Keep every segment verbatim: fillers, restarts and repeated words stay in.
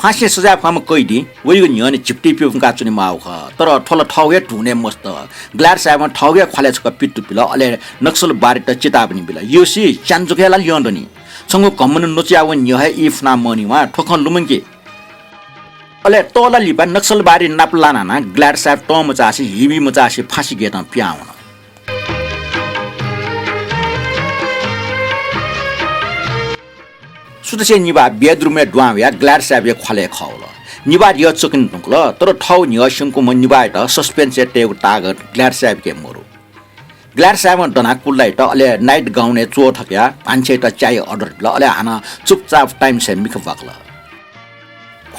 फाँसी सजाय फयाम्ह कैदी वइगु न्ह्यःने झिप्तिइ पिपुंका च्वनेमाःगु खः। तर थ्व ला थःगु हे धुनय् मस्त। ग्लाड साहेबं थःगु हे ख्वालय् छकः पित्तु पिल, अले नक्सलवादीत चेतावनी बिल, "योसी, च्यान्हु जक हे ला ल्यं दनि। छंगु घमण्ड न्वचुया वने न्ह्यः हे ई फुना मवनी वा, थ्व खँ लुमंकि।" अले तःला लिपा नक्सलवादी नाप लानाः नं ग्लाड साहेब तंमचासे हिबी मचासे फाँसी गय् तं पिहां वन। सुथसिया निभाः बेडरुमय् दुहां वयाः ग्लाड साहेबया ख्वालय् खः वल। निभाः धियो चकनी धुंकल, तर थःगु न्ह्यः स्यंकूम्ह निभाःयात सस्पेन्सय् तयेगु तागत ग्लाड साहेबके मरु। ग्लाड साहेबं दनाः कुल्लाइत, अले नाइट गाउनय् च्वः थकयाः भान्सेयात च्याया अर्डर बिल, अले हानं चुपचाप टाइम्सय् मिखा ब्वाकल।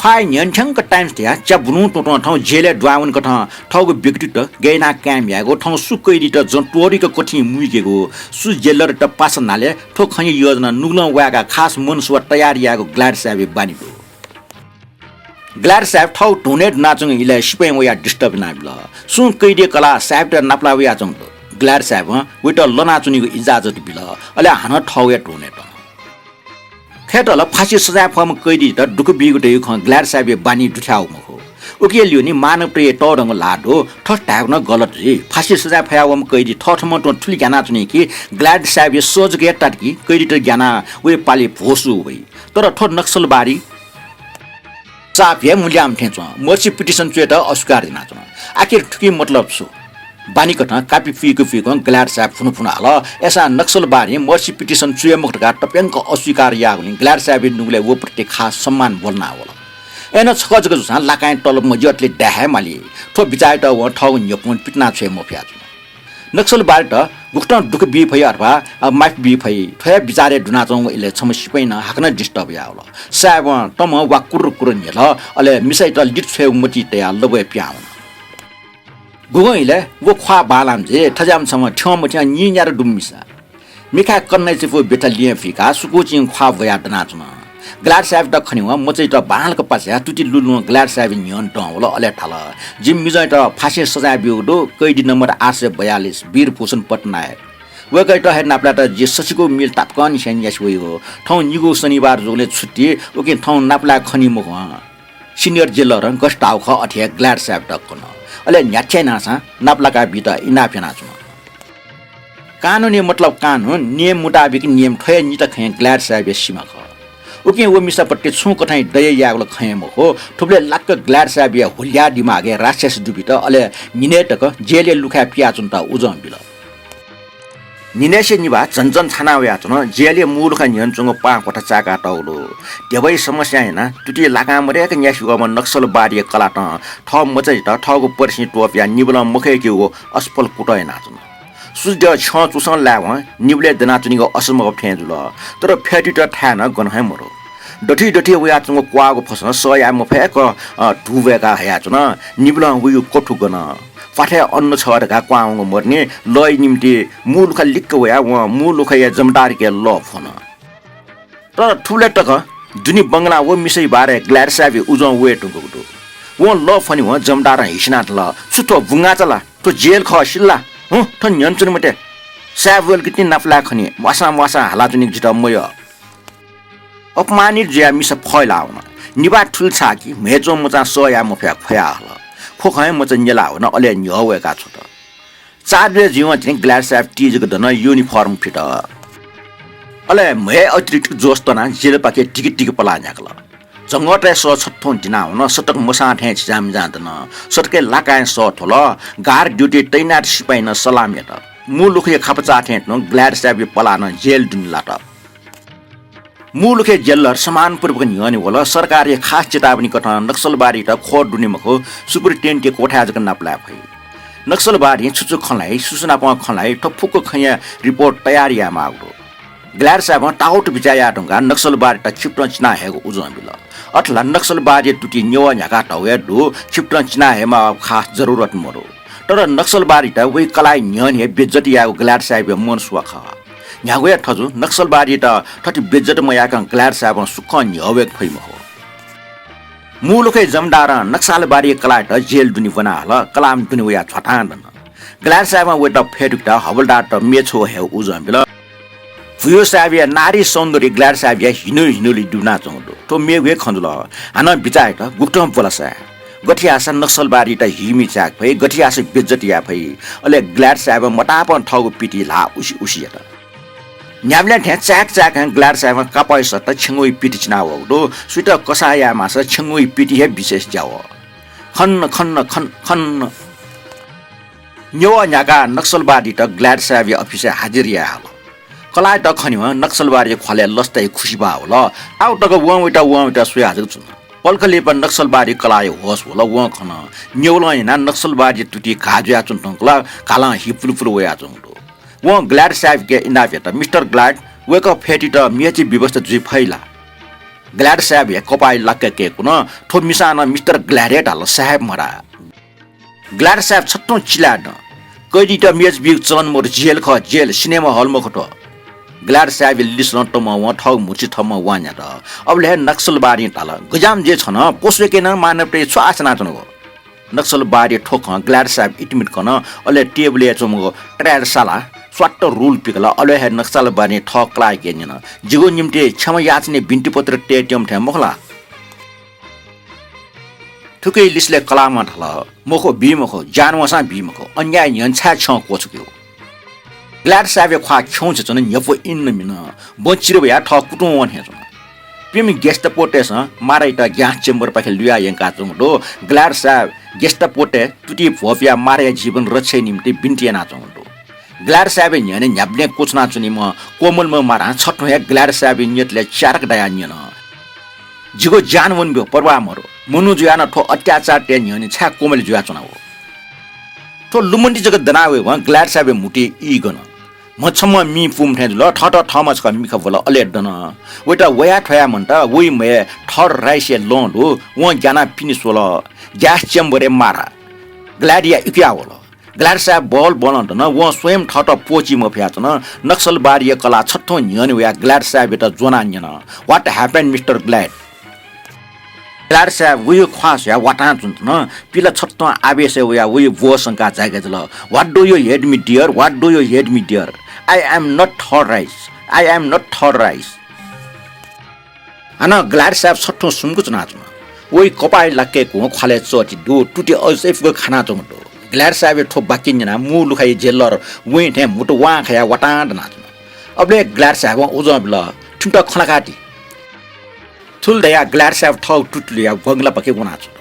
ख्वाः न्ह्यःने थ्यंक टाइम्स धयाः च्या बुलुं त्वँत्वं थौं जेलय् दुहां वनेकथं थःगु व्यक्तित्व गय् यानाः कायम यायेगु, थौं सु कैदीत जं त्वःतुइक कथिं मुइकेगु, सु जेलरयात पासा न्हाले, थ्व खँया योजना नुगलं वायेकाः खास मनसुवा तयार यायेगु ग्लाड साहेबया बानी दु। ग्लाड साहेब थःगु धुनय् दुनाच्वंगु इलय् सिपाइँ वयाः डिस्टर्ब यानाबिल। सुं कैदीया कलाः साहेबयात नापलाः वयाच्वंगु दु। ग्लाड साहेबं वयात लनाच्वनेगु इजाजत बिल, अले हानं थःगु हे धुनय् तं। खय्‌त ला फाँसी सजाय फःम्ह कैदीत दुःख बीगु धइगु खँ ग्लाड साहेबया बानी दुथ्याःगु मखु। उकिया ल्यूने मानवताया तःधंगु ल्हाः दु, थथे धायेगु नं गलत जुइ। फाँसी सजाय फयावःम्ह कैदी थःथम्हं तुं थुलि ग्यानाच्वनी कि ग्लाड साहेबया सः जक हे तात कि कैदीत ग्यानाः वया पालय् भ्वसू वइ। तर थ्व नक्सलवादी चाप हे मुल्याम्ह थें च्वं, मर्सी पिटिसन च्वयेत अस्वीकार यानाच्वन। आखिर थुकिया मतलब छु? बानीकथं कापि पुइक पुइकं ग्लाड साहेब फुनु फुनु हाल। अय्‌सां नक्सलवादीं मर्सी पिटिसन च्वये मखु धकाः तप्यंक अस्वीकार याःगुलिं ग्लाड साहेबया नुगलय् व प्रति खास सम्मान ब्वलना वल। अय्‌नं छकः जक जूसां लाकांया तलब मजियातले दाये हे माली। थ्व बिचाःयात वं थःगु न्ह्यपुं पितिना छ्वये मफयाच्वन। नक्सलवादीत गुकथं दुःख बी फइ अथवा, अ, माफ बी फइ, थ्व हे बिचारय् दुनाच्वंगु इलय् छम्ह सिपाइँनं हाकनं डिस्टर्ब याः वल। साहेबं तमं वा कुर्र कुर्र न्ह्यल, अले मिसायात लित छ्वयेगु मतिइ तयाः लबय् पिहां वन। गुगुं इलय् व ख्वाः बांलाःम्ह जुइ, थज्याःम्ह छम्ह थ्यं मथ्यं नीन्यादँ दुम्ह मिसा। मिखाय् कन्हय् चिपु बेथा लिहां फुइकाः सुकुचिं ख्वाः ब्वयाः दनाच्वन। ग्लाड साहेबयात खनेवं मचाइत बांलाक पाछ्याः तुति लुलुं ग्लाड साहेबया न्ह्यःने तं वल, अले धाल, "जिमि मिजंयात फाँसी सजाय ब्यूगु दु, कैदी नम्बर आठ सय बयालिस, वीरभूषण पटनायक। वय्‌कःयात हे नापलायेत जि सछिगू मिल तापाकंनिसें न्यासि वइ। थौं निगू शनिबार जूगुलिं छुट्टी, उकिं थौं नापलाये खनी मखु हं।" सिनियर जेलरं गथे धाःगु खः अथे हे ग्लाड साहेबयात कन। अले न्ह्याथे यानाः नापलाका बीत इनाप यानाच्वन। कानूनया मतलब कानून, नियम मुताबिक नियम, थ्व हे निता खँय् ग्लाड साहेबया सीमा खः। उकिं व मिसाप्रति छुं कथंया दया यायेगु ला खँ हे मखु। थुबलय् लाक्क ग्लाड साहेबया हुलिया दिमागय् राक्षस दुबित, अले न्हिनय् तक जेलया लुखाय् पियाच्वनेत उजं बिल। न्हिनय्‌से निभाः झन झन छाना वयाच्वन। जेलया मू लुखा न्ह्यःने च्वंगु पाहां क्वथा चाय्‌का तःगु दु। ध्यबाया समस्यां यानाः तुति लाकां मदय्‌क न्यासि वःम्ह नक्सलवादीया कलातं थः मचाइत थःगु पर्सिं त्वपुयाः निबलं मखय्‌केगु असफल कुतः यानाच्वन। सुजद्यः छ्यं चुसं लायेवं निबलय् दनाच्वनेगु असम्भव थें जुल। तर फ्यतुइत थाय् नं गनं हे मदु। दथुइ दथुइ वयाच्वंगु क्वाःगु फसं सह याये मफय्‌क, अ, धू ब्वय्‌का हयाच्वन। निबलं वइगु कथु गन? प्वाथय् अन्न छः धकाः क्वहां वंगु मदुनि, लःया निंतिं मू लुखा लिक्क वयाः वं मू लुखाया जमदारके लः फ्वन। तर थुबलय् तक दुने बंगलां व मिसाया बारे ग्लाड साहेबया उजं वये धुंकूगु दु। वं लः फ्वनेवं जमदारं हिसिनाः धाल, "छु थ्व बुंगाःचा ला? थ्व जेल खः सिल ला? हुँ, थन न्ह्यःने च्वने मते। साहेब वय्‌कःयात नापलाये खनी, म्वासां म्वासां हालाच्वनेगु जितः मयः।" अपमानित जुयाः मिसा फय्‌लाः वन। निभाः थुलि छाः कि म्हय् च्वंम्ह मचां सह याये मफयाः ख्वयाः हल। ख्वखं हे मचा न्यलाः वन, अले न्ह्यः वय्‌का छ्वत। चार बजे जुइवं तिनि ग्लाड साहेब ति जक दन, युनिफर्म फित। अले म्हय् अतिरिक्त जोस तनाः जेलपाखे तिकि तिकि पलाः न्ह्याकल। झंगःतय् सः छत्थुं दिनाः वन, सतक मसां थें झिझांमिझां दन। सतकय् लाकांया सः थ्वल। गार्ड ड्युटी तैनात सिपाइँनं सलाम यात। मू लुखाया खापचाः थें तुं ग्लाड साहेबया पलालं जेल दुने लात। मू लुखाया जेलर सम्मानपूर्वक न्ह्यःने वल। सरकारया खास चेतावनी कथं नक्सलवादीत ख्वः दुने मखु, सुपरिटेन्डेन्टया कोठाय् जक नापलाये फइ। नक्सलवादीं छु छु खँ ल्हाइ, सुसुनापं खँ ल्हाइ, थ्व फुक्क खँया रिपोर्ट तयार यायेमाःगु दु। ग्लाड साहेबं ताउत बिचाः याये धुंकाः नक्सलवादीत क्षिप्तं चिनाहयेगु उजं बिल। अथे ला नक्सलवादीया तुति न्यवः न्ह्याकाः तःगु हे दु, क्षिप्तं चिनाहयेमाःगु खास जरुरत मदु। तर नक्सलवादीत वइ कलाःया न्ह्यःने हे बेइज्जत यायेगु ग्लाड साहेबया मनसुवा खः। न्ह्यागु हे थजु, नक्सलवादीत थथे बेइज्जत मयाकं ग्लाड साहेबं सुखं न्ह्यः वय्‌के फइ मखु। मू लुखाया जमदारं नक्सलवादीया कलाःयात जेल दुने ब्वना हल, कलाःम्ह दुने वयाः झ्वातां दन। ग्लाड साहेबं वयात फ्यतुकेत हवलदारत म्ये छ्वः हयेगु उजं बिल। गुयो साहेबया नारी सौन्दर्य ग्ल्याड साहेबया हिन्हु हिन्हुले दुनाच्वंगु दु। थ्व मेगु हे खँ जुल। हानं बिचाः यात, गुकथं ब्वल साहेब? गथे याःसा नक्सलवादीत हिमि चाय्के फइ, गथे याःसा बेइज्जत याये फइ? अले ग्ल्याड साहेबं मतापं थःगु पिति ल्हाः उसि उसि यात। न्ह्याबलें थें चाय्क चाय्कं ग्ल्याड साहेबं कापःया सट्टा छेंगूया पिति चिनावःगु दु। सुइत कसाः याये माःसा छेंगूया पिति हे विशेष ज्या वः। खन्न, खन्न, खन, खन्न। न्यवः न्ह्याकाः नक्सलवादीत ग्ल्याड साहेबया अफिसय् हाजिर याये हल। कलाःयात खनेवं नक्सलवादीया ख्वालय् लसताया खुसि बहाः वल। आः तक वं वइत, वं वइत स्वया जक च्वन। पलख लिपा नक्सलवादी कलाःया होस वल। वं खन, न्यवलं यानाः नक्सलवादीया तुति घाः जुयाच्वने धुंकल। घालं हि पुलुपुलु वयाच्वंगु दु। वं ग्ल्याड साहेबके इनाप यात, मिस्टर ग्ल्याड, वय्कः फ्यतुइत मेची व्यवस्था जुइ फइ ला? ग्ल्याड साहेबया कपाःया लाक्क कय्कुन, थ्व मिसां नं मिस्टर ग्ल्याड हे धाल, साहेब मधाः। ग्ल्याड साहेब छत्थुं चिल्लाय्दँ। कैदीत मेच बीगु चलन मदु, जेल खः, जेल, सिनेमा हल मखु थ्व। ग्ल्याड साहेबया लिसलं तमं वं थःगु म्हुतुसि थःम्हं वां न्ह्यात। अबलय् हे नक्सलवादीं धाल, गज्याःम्ह जुइ छं नं, पशुयाके नं मानवताया छु आश यानाच्वनागु? नक्सलवादीया थ्व खँ ग्ल्याड साहेब इतमित कन। अले टेबलय् च्वंम्ह ट्र्याल सालाः स्वात्त रुल पिकल। अले हे नक्सलवादीं थः कलाःयाके न्यन, जिगु निंतिं क्षमा याचना बिन्तिपत्र तयेत्यंम्ह थें मखु ला? थुकिया लिसलय् कलाःम्हं धाल, मखु, बी मखु, ज्यानवःसां बी मखु, अन्याय न्ह्यःने छाय् छ्यं क्वछुकेगु? ग्ल्याड साहेबया ख्वाः खिउँसे च्वन, न्ह्यक्व इन्न मिन्न, बँ चिर वयाः थः कुतुं वं थें च्वन। प्यम्ह गेस्टापोतय्सं मारायात ग्यास च्याम्बरपाखे लुयाः यंकाच्वंगु दु। ग्ल्याड साहेब गेस्टापोतय् तुतिइ भ्वपुयाः माराया जीवन रक्षाया निंतिं बिन्ति यानाच्वंगु दु। ग्ल्याड साहेबया न्ह्यःने न्ह्याबलें क्वछुनाच्वनीम्ह कोमलम्ह मारां छथुं हे ग्ल्याड साहेबया न्यतलय् च्यारक दयाः न्यन, जिगु ज्यान वनेब्यु, परवाह मदु। मनू जुयाः नं थ्व अत्याचारतय् न्ह्यःने छाय् कोमल जुयाच्वनागु? थ्व लुमन्ति जक दना वयेवं ग्ल्याड साहेबया म्हुतुइ ई गन। म्ह छम्ह मि पूम्ह थें जुल, थःत थःम्हं छकः मिखा ब्वल, अले दन। वइत वयाथ्वया मन्त, वइ म्हय् थर्ड राइखया लं दु, वं ग्यानाः पिने स्वल। ग्यास च्याम्बरय् मारा ग्ल्याडया इकुया वल। ग्ल्याड साहेब बल बलं दन, वं स्वयं थःत प्वःची मफयाच्वन। नक्सलवादीया कलाः छथुं न्ह्यःने वयाः ग्ल्याड साहेबयात ज्वनाः न्यन, What happened, mister Glad? Glad साहेब वइगु ख्वाः स्वयाः वातां च्वन च्वन। पिला छथुं आवेशय् वयाः वइ ब्वः संकाः जाय्के जुल। What do you hate me, dear? What do you hate me, dear? I am not third Reich. I am not third Reich. हानं ग्ल्याड साहेब छथुं सुम्क च्वनाच्वन। वइ कपाःया लाक्क कय्कुं ख्वालय् च्वःति दु, तुति अझै फुक्क खानाच्वंगु दु। ग्ल्याड साहेबया थ्व वाक्य न्यनाः मू लुखाया जेलर वइं थें म्हुतु वां खयाः वातां दनाच्वन। अबलय् ग्ल्याड साहेबं उजं बिल, थुमित खँ ल्हाकाति। थुलि धयाः ग्ल्याड साहेब थःगु तुति लुयाः बंगलापाखे वनाच्वन।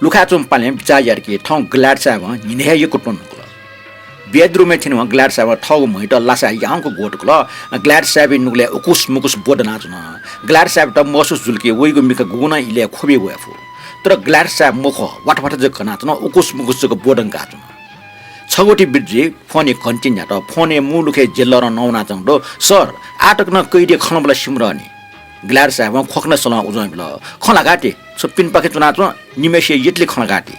लुखाय् च्वंम्ह पालें बिचाः यात कि थौं ग्ल्याड साहेबं न्हिनय् हे यक्व त्वने धुंकल। बेडरुमय् थ्यनेवं ग्ल्याड साहेबं थःगु म्हयात लासाय् याउँक ग्वः धुंकल। ग्ल्याड साहेबया नुगलय् उकुस मुकुस ब्व दनाच्वन। ग्ल्याड साहेबयात महसुस जुल कि वइगु मिखा गुगुं नं इलय् ख्वबि वये फु। तर ग्ल्याड साहेब मख्वः, वाथावाथा जक कनाच्वन, उकुस मुकुस जक ब्व दंकाच्वन। छगू ति बित जुइ फोनय् घन्टी न्ह्यात। फोनय् मू लुखाया जेलरं नवानाच्वंगु दु। सर, आः तक नं कैदीया खँ ल्हानाबलय् सिमधःनि। ग्ल्याड साहेबं ख्वखना सलं उजं बिल, खँ ल्हाकाति, छ पिनेपाखे च्वनाच्वँ, निम्हय्सिया यतिले खँ ल्हाकाति।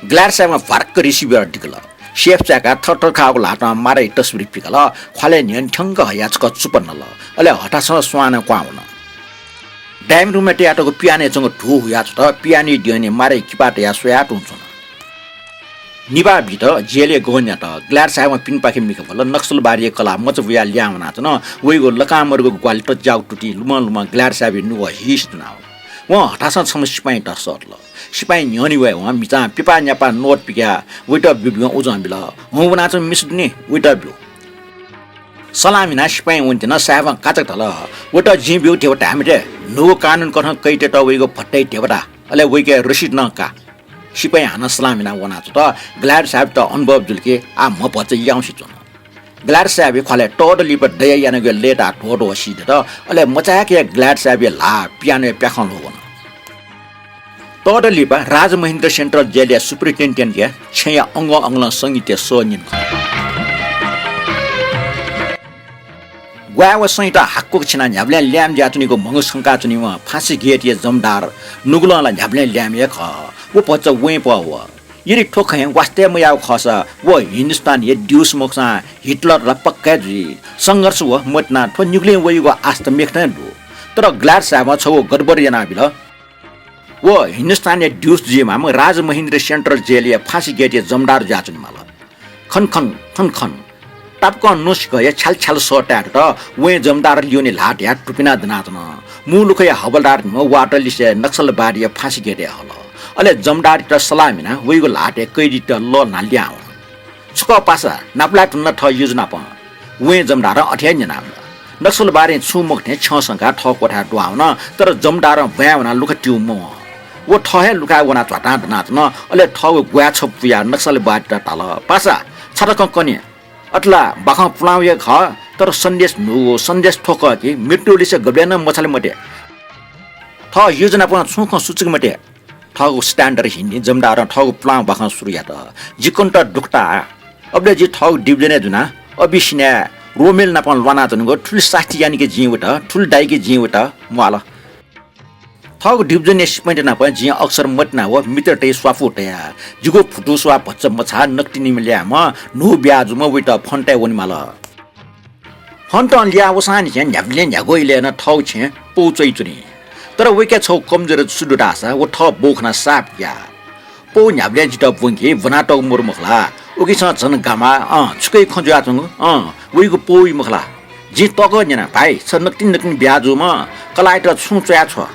ग्ल्याड साहेबं भ्वार्क रिसिभर दिकल। सेफ चाय्काः थरथर खाःगु ल्हातं माराया तस्बिर पिकल। ख्वालय् न्ह्यःने थ्यंक हयाः छकः चुप्पा नल। अले हथासं स्वानं क्वहां वन। डाइनिङ रुमय् तयातःगु पियानोय् च्वंगु धू हुयाच्वंत। पियानोया द्यःने माराया किपा तयाः स्वयाः तुं च्वन। निभाः बीत जेलय् गबलें न्ह्यात। ग्ल्याड साहेबं पिनेपाखे मिखा ब्वल। नक्सलवादीया कलाः मचा बुयाः ल्याहां वनाच्वन। वइगु लकां मदुगु ग्वाहालि तज्याःगु तुतिइ लुमं लुमं ग्ल्याड साहेबया नुगः हिसि दुनावन। वं हथासं छम्ह सिपाइँयात सःतल। सिपाइँ न्ह्यःने वयेवं मिचां पिपाः न्यापाः नोट पिकयाः वइत ब्यूब्यूं उजं बिल, हुँ वनाच्वंम्ह मिसा दु नि, वइत ब्यु। सलाम यानाः सिपाइँ वने त्यन। साहेबं काचाक्क धाल, वइत जिं ब्यूगु ध्यबा धाये मते। न्हूगु कानुन कथं कैदीत वइगु भत्ताया ध्यबा धा, अले वइके रसिद नं का। सिपाइँ हानं सलाम यानाः वनाच्वंत। ग्ल्याड साहेबयात अनुभव जुल कि आः म्ह भचा याउँसे च्वन। ग्ल्याड साहेबया ख्वालय् तःदँ लिपा दया यानागु लय्ताः ध्वःध्वः सी दत। अले मचाय्क हे ग्ल्याड साहेबया ल्हाः पियानोया प्याखं ल्ह्वः वन। तःदँ लिपा राजमहेन्द्र सेन्ट्रल जेलया सुपरिन्टेन्डेन्टया छेँया अंगलं अंगलं संगीतया सः न्यने खन। ग्वाये व संहिता हाक्वक छिनाः न्ह्याबलें ल्याय्म्ह जुयाच्वनीगु म्हंगु संकाच्वनीम्ह फाँसी गेटया जमदार नुगलं ला न्ह्याबलें ल्याय्म्ह हे खः। व भचा वँय् पः वः। यदि थ्व खँय् वास्ता हे मयाःगु खःसा व हिन्दुस्तानया ड्युस मखुसां हिटलर ला पक्का हे जुइ। संघर्ष व मतिना थ्व निगुलिं वइगु आशा त मेखुथें दु। तर ग्ल्याड साहेबं छगू गडबड यानाबिल। व हिन्दुस्तानया ड्युस जुइमाःम्ह राजमहेन्द्र सेन्ट्रल जेलया फाँसी गेटया जमदार जुयाच्वनेमाल। खन खन, खन खन। तापाकं नुसिकया छ्याल छ्याल सः ताये दत। वं जमदार ल्यूने ल्हाः तयाः टुपिना दनाच्वन। मू लुखया हवलदार निम्ह वाटलिसे नक्सलवादीया फाँसी गेटय् हल। अले जमदारयात सलाम यानाः वइगु ल्हातय् कैदीत लःल्हानाः ल्याहां वन। छकः पासा नापलाये धुन ला थः युजनापं? वं जमदारं अथे हे न्यनाः वल। नक्सलवादीं छुं मखु थें छ्यं संकाः थः क्वथाय् दुहां वन, तर जमदारं ब्वाँय् वनाः लुखा त्यू मवं। व थः हे लुखाय् वनाः ध्वाथां दनाच्वन। अले थःगु ग्वाय् छपु पुयाः नक्सलवादीत धाल, पासा, छातकं कने। अथे ला बाखं पुलांगु हे खः, तर सन्देश न्हूगु, सन्देश थ्व खः कि मृत्युलिसे गबलें नं मछाले मते। थः युजनापं छुं खँ सुचुके मते। थःगु standard हिन्दी जमदारं थःगु पुलांगु बाखं सुरु यात। जि कुन्हु दुःख ताः। अबलय् जि थःगु division-य् जुनाः अबिसिनाय् रोमेल नाप ल्वानाच्वनागु, थुलि सास्ती यानाके जिं वइत, थुलि दाइके जिं वइत, म्वाल। थःगु division-या सिपाइँत नाप जिं अक्सर मतिना व मित्रतय् स्वापू तया। जिगु फुतु स्वाः भचा मछाः नकतिनि ल्याःम्ह न्हू ब्याहा जूम्ह वइत फन्तं वनेमाल। फन्तं ल्याः वसांनिसें न्ह्याबलें न्ह्यागु इलय् नं थःगु छेँय् पौ च्वइच्वनी। तर वय्कःया छगू कमजोरी छु दु धाःसा व थः बौ खनाः साप ग्याः। पौ न्ह्याबलें जितः ब्वंकी, ब्वनातःगु मदु मखु ला? उकिसं झन गामा, अँ, छुकय् खँ जुयाच्वंगु, अँ, वइगु पौ मखु ला? जिं तःकः न्यना, भाइ, छ नकतिनि नकतिनि ब्याहा जूम्ह कलाःयात छुं च्वया छ्व।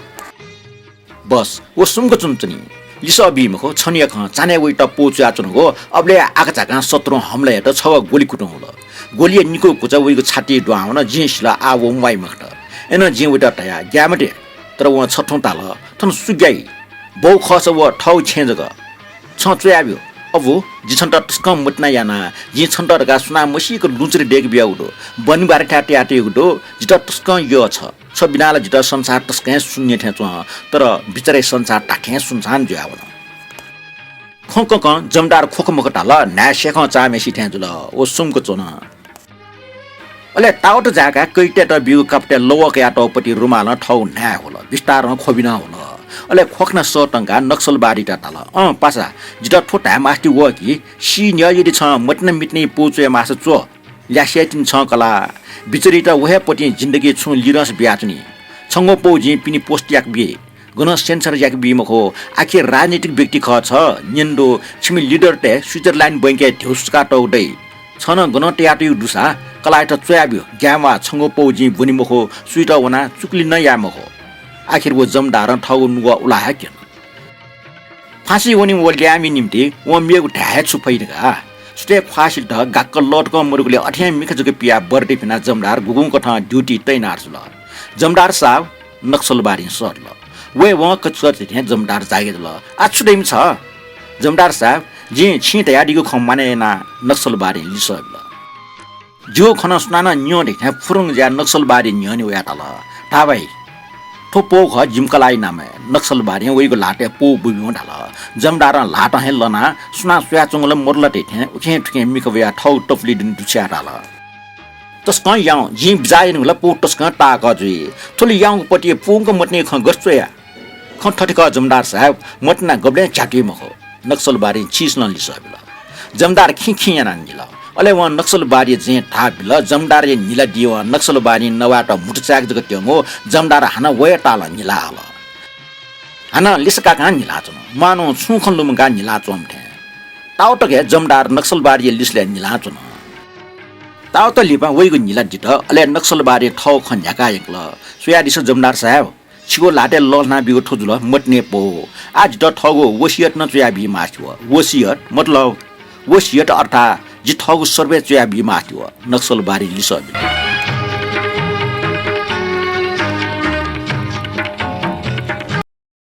बस, व सुम्क च्वनाच्वनी। लिसः बी मखु, छन्हुया खँ, चान्हय् वइत पौ च्वयाच्वनागु, अबलय् आकाझाकां शत्रुं हमला यात, छगः गोली कुतुं वल। गोलिया निकू कुचा वइगु छातिइ दुहां वन, जिं सिल, आः व म्वाइ मखुत। अय्नं जिं वइत धया, ग्याये मते। तर वं छथुं धाल, थन सु ग्याइ? बौ खःसा व थःगु छेँ जक। छं च्वयाब्यु। अबु, जि छन्त तसकं मतिना याना, जिं छन्त धकाः सुनां मसीक लुँचुरी दय्के बियागु दु। बनिबारथाय् तयातयागु दु, जितः तसकं यः छ। छ बिना ला जितः संसार तसकं हे शून्य थें च्वं, तर बिचारय् संसार धात्थें सुनसान जुयावन। खँ ककं जमदार ख्वख मखु धाल, न्हाय् सेखं चाःम्हेसि थें जुल। व सुम्क च्वन। अले तावत जाय्काः कैदीतय्त ब्यूगु कापतय् लवः कयातःगु पति रुमालं थःगु न्हाय् ह्वल, बिस्तारं ख्वबिनं ह्वल। अले ख्वखना सः तंकाः नक्सलवादीत धाल, अँ पासा, जितः थ्व धाये मास्ति वः कि, सी न्ह्यः यदि छं मतिना मितिनि पौ च्वये माःसा च्व। ल्यासेतिनि छं कलाः। बिचारीत व हे पतिं जिन्दगी छुं leaders बियाच्वनी। छंगु पौ जिं पिने post याके बी। गनं censor याके बी मखु। आखिर राजनीतिक व्यक्ति खः छ। न्यने दु, छिमि leader-तय् Switzerland बैंकय् ध्यबा सुचुकातःगु दइ। छं नं गनं तयातयागु दुसा कलाःयात च्वयाब्यु। ग्याये म्वाः, छंगु पौ जिं ब्वने मखु, सुइत वनाः चुकलि नं याये मखु। आखिर व जमदारं थःगु नुगः उला हे क्यन। फाँसी वनीम्ह व ल्याःमि निम्ति वं मेगु धाये हे छु फइ धकाः सुथय् ख्वाः सिल त गाक्क लः तकं मदुगुलिं अथे हे मिखा जक पियाः बर्दी फिनाः जमदार गुगुं कथं duty तैनात जुल। जमदार साब, नक्सलवादीं सःतल। वये वं कचकच थें जमदार जागे जुल। आ छु दइम्ह छ? जमदार साब, जिं छिं धयादीगु खँ मानय् याना, नक्सलवादीं लिसः बिल। जिगु खँ नं सुनानं न्यं धइथें फुरुं जुयाः नक्सलवादी न्ह्यःने वयाः धाल, धाः भाइ, थ्व पौ खः जिमि कलाःया नामय्। नक्सलवादीं वइगु ल्हातय् पौ ब्वबिवं धाल। जमदारं ल्हातं हे लनाः सुनां स्वयाच्वंगु ला मदु ला धइथें उखें थुखें मिखा वयाः थःगु टपुलिइ दुने दुछ्याः धाल, तसकं याउँगु, जिं बिचाः यानागु ला पौ तसकं ताःकः जुइ। थुलि याउँगु पतिइ पूवंक मतिनि खँ गथे च्वया? खँ थथे खः जमदार साहेब, मतिना गबलें झ्यातुइ मखु। नक्सलवादीं चिसलं लिसः बिल। जमदार खिं खिं यानाः न्हिल। अले वं नक्सलवादीया जें धाः बिल। जमदारया न्हिला दिवं नक्सलवादीं नवायेत म्हुतु चाय्क जक त्यंगु जमदार हानं वये तालं न्हिला हल। हानं लिसः काकां न्हिलाच्वन। म्वाःनं छुं खँ लुमंकाः न्हिलाच्वंम्ह थें। तावतक हे जमदार नक्सलवादीया लिसलय् न्हिलाच्वन। तावत लिपा वइगु न्हिला दित। अले नक्सलवादीं थःगु खँ न्ह्याकाः यंकल। स्वयादिसँ जमदार साहेब, छिगु ल्हातय् लःल्हाना बीगु थ्व जुल मतिनि पौ। आः जितः थःगु वसियत नं च्वयाबी मास्ति वः। वसियत मतलब? वसियत अर्थात् जि थःगु सर्वै च्वयाबी मास्ति वः, नक्सलवादीं लिसः बिल।